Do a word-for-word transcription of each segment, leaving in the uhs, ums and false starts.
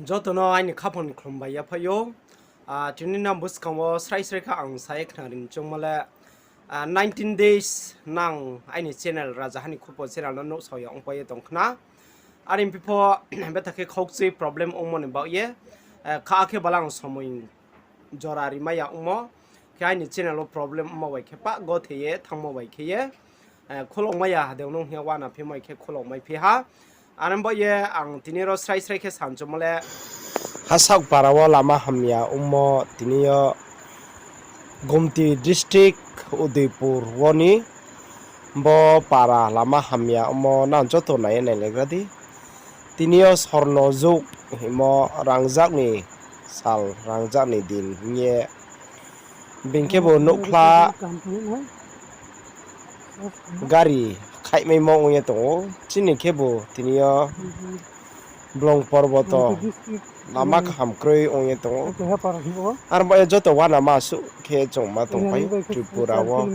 Joto no aini khaphang ni khlum bai yaphaih ou. Ah, tini nang buskang wo srai srai khe ang sa ye khna ri ni choungmo le, ah, nineteen days nang aini channel Rajaha ni Khupo channel no nuhsao ya ongpai ye tong khna. Are phi pho betha khe khaukchui problem ongmo ni baoh ye, eh, kha khe balang somoi jora rimai ya ongmo, khe aini channel wo problem ongmo bai khe pah gothe ye thanngmo bai khe ye, eh, khulokmai ya hadeng nung hing ye uana phi mai khe khulokmai phi ha. Are baoh ye ang tini ro srai srai khe sanchumo le, Hasaoh para wo lama hamya ongmo tini yo Gomti district Udaipur wo ni bo para lama hamya ongmo nang joto nai ye nailaigra di. Tini yo sorno jug hingmo rangjak ni sal, rangjak ni din hing ye bini khebu nouhkhla gari khaihmaimo ong ye tong ou. Chini khebu tini yo Blong Porboto lama kaham kroi ong ye tong ou. Are baoh ye joto uanama suh khe chung ma tongpai ou Tripura wo.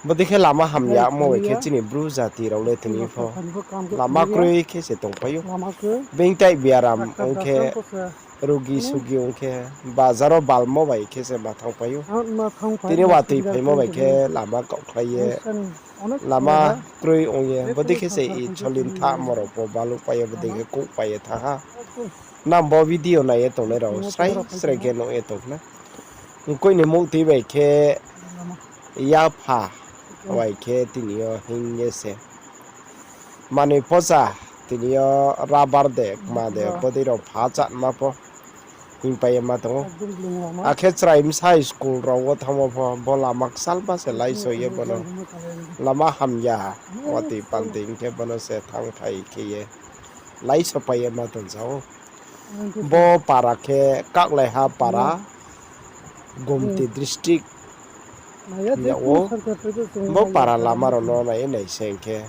Bodei khe lama hamyamo bai khe chini Bru jati rao le tini pho lama kroi khe se tongpai ou. Beingtai biaram ong khe, rugi sugi ong khe, bazar wo balmo bai khe se ma thanngpai ou. Tini watoi phaimo bai khe lama kaohkhlai ye, lama kroi ong ye, bodei khe se i cholin thamo rao pho baluhpai ye, bodei khe kouhpai ye thanng ha. Nang bo video nai ye tongnai rao srai srai khe nuh ye tong khna. Mkoih ni muhtui bai khe yapha bai khe tini yo hing ye se manoi pocha tini yo rubber de, kma de, bodei rao pha chánma pho hingpai ye ma tong ou. Akhe chrai bsa school rao wo thanngmo pho bo lama kchalma se laiso ye bono lama hamya, watoi paltoi hing khe bono se thanngthai khe ye laisopai ye ma tong ja ou. Bo para khe Kaklaiha para, Gomti district hing yag ou. Bo para lama rao no nai ye nai se hing khe,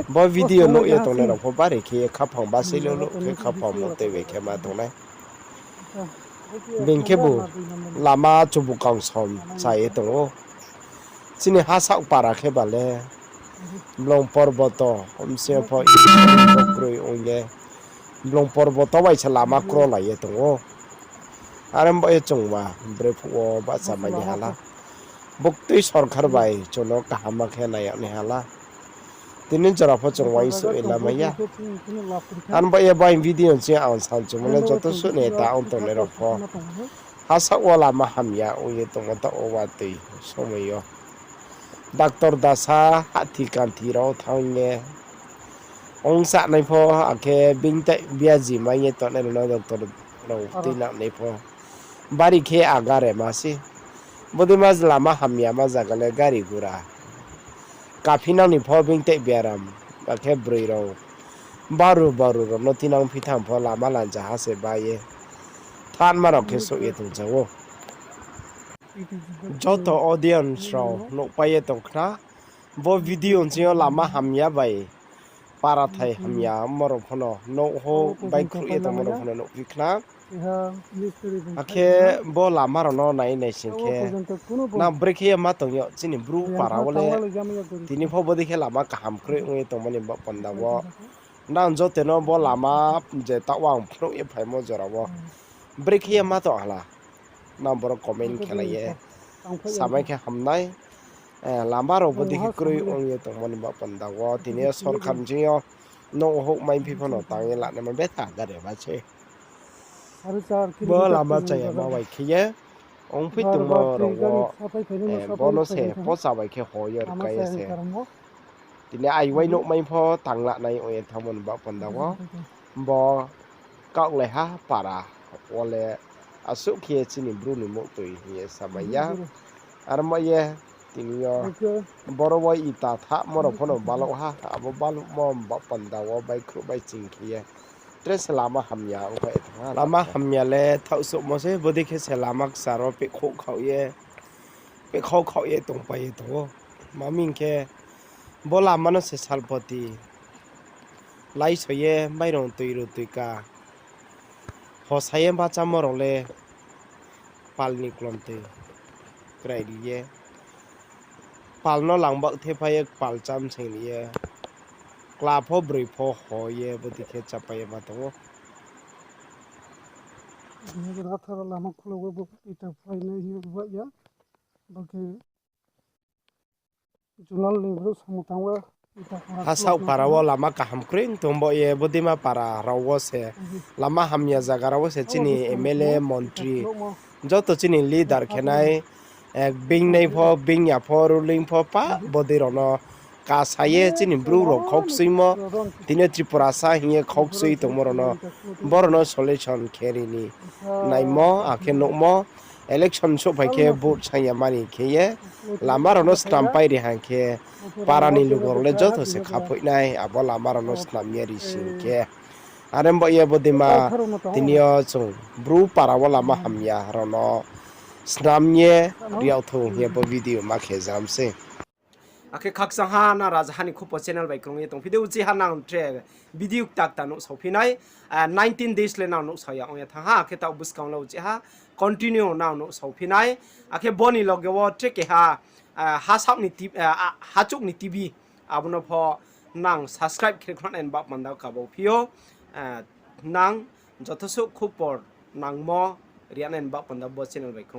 bo video nuh ye tongnai rao pho bari khe ye khaphang bá sei lolo khe khaphang muhtui bai khe ma tongnai. Bini khebu lama chubukang som cha ye tong ou. Chini Hasaoh para khe ba le Blong Porboto, omsing pho kroi ong ye, Blong Porboto bai se lama krolai ye tong ou. Are baoh ye chung ba brephuh wo bahcha mai ni hala. Buktui sorkar bai chung no kaham ma khe nai yag ni hala. Tini jora pho chung uaingsouh ye lamai ya. Are baoh ye bo video ching ang sanchumo le joto suh neta ong tongnai rao pho, Hasaoh wo lama hamya ong ye tongmo taoh wo watoi somoi yo doctor dasa hathi kanthi rao thanng ye ong chánai pho, akhe beingtai biaji mai ye tongnai rao no doctor rao tuinangnai pho bari khe agare ma se. Bodei ma lama hamya ma zaga le gari gura kaphinang ni pho beingtai biaram, akhe broi rao baru baru rao no tinang phi tham pho lama lanja ha se ba ye thanma rao khe souh ye tong ja ou. Joto audience rao nuhpai ye tong khna, bo video ching yo lama hamya bai parathai hamya ongmo rao pho no nouh houh baihkhruh ye tongmo rao pho no nuhphi khna. Akhe bo lama rao no nai nai sing khe, nang brekhe ye ma tong yo chini Bru para wo le, tini pho bodei khe lama kaham kroi ong ye tongmo ni baoh panda wo. Nang joto no bo lama je taoh ang phnuh ye phaimo jora wo brekhe ye ma tong hala. Nang boro comment khelai ye samai khe hamnai. Eh, lama rao bodei khe kroi ong ye tongmo ni baoh panda wo tini yo sorkar ni ching yo nouh houh maiphi pho no tang ye lanaima betha gari ba se. Bo lama chaya ma bai khe ye ongphi tongmo rao wo, eh, bono se pocha bai khe ho ye rwkha ye se. Tini aiwai nuhmai pho tanglanai ong ye thanngmo ni baoh panda wo. Bo Kaklaiha para wo le asuh khe chini Bru ni muhtoi hing ye samai ya. Are ma ye tini yo boro wo ita thahmo rao pho no baluh ha, abo baluhmo baoh panda wo baihkhruh bai ching khe ye tre se lama hamya ongpai thanng ha. Lama hamya le thaohsouhmo se, bodei khe se lama kchar wo pehkhouh khaoh ye, pehkhouh khaoh ye tongpai ye tong ou. Ma hing khe, bo lama no se salpoti laiso ye mairong tui ru tui ka hosa ye bahchamo rao le pal ni klomtoi krai ri ye, pal no langbaoh thephai ye pal cham seng ri ye, kla pho broi pho ho ye bodei khe chapai ye ma tong ou. Dui hajar atharo lama khulo wo bo ita phainai hing ye ruh ya. Bo khe Junal ni brouh samung tang wo ita para khulo para wo lama kaham kroi tong bo ye bodeima para rao wo se, lama hamya zaga rao wo se chini M L A, montri, joto chini leader khe nai, being nai pho, being ya pho, ruling pho pa, bodei rao no kasa ye chini brouh rao khaukchuimo, tini Tripurasa hing ye khaukchui tongmo rao no, bo rao no solution khe ri ni naimo, akhe nuhmo, election souhphai khe vote saing ya mani khe ye, lama rao no snampai ri hang khe, para ni lugo rao le joto se khaphoih nai, abo lama rao no snam ye ri sing khe. Are bo ye bodeima tini yo chung bru para wo lama hamya rao no snam ye ri yag thou hing ye bo video ma khe jam sei. Akhe khakchang ha nang Rajaha ni Khupo channel bai krung ye tongphi di, uchih ha nang tre video kta kta nuhsao phi nai, nineteen days le nang nuhsao ya ong ye thanng ha, akhe taoh buskang le uchih ha continue nang nuhsao phi nai, akhe bo ni loge wo tre keha, hasaoh ni, hachouh ni T V, abo no pho nang subscribe khe khna nai ni baoh panda kabau phi ou, nang joto suh khupor nangmo ri ya nai ni baoh panda bo channel bai krung.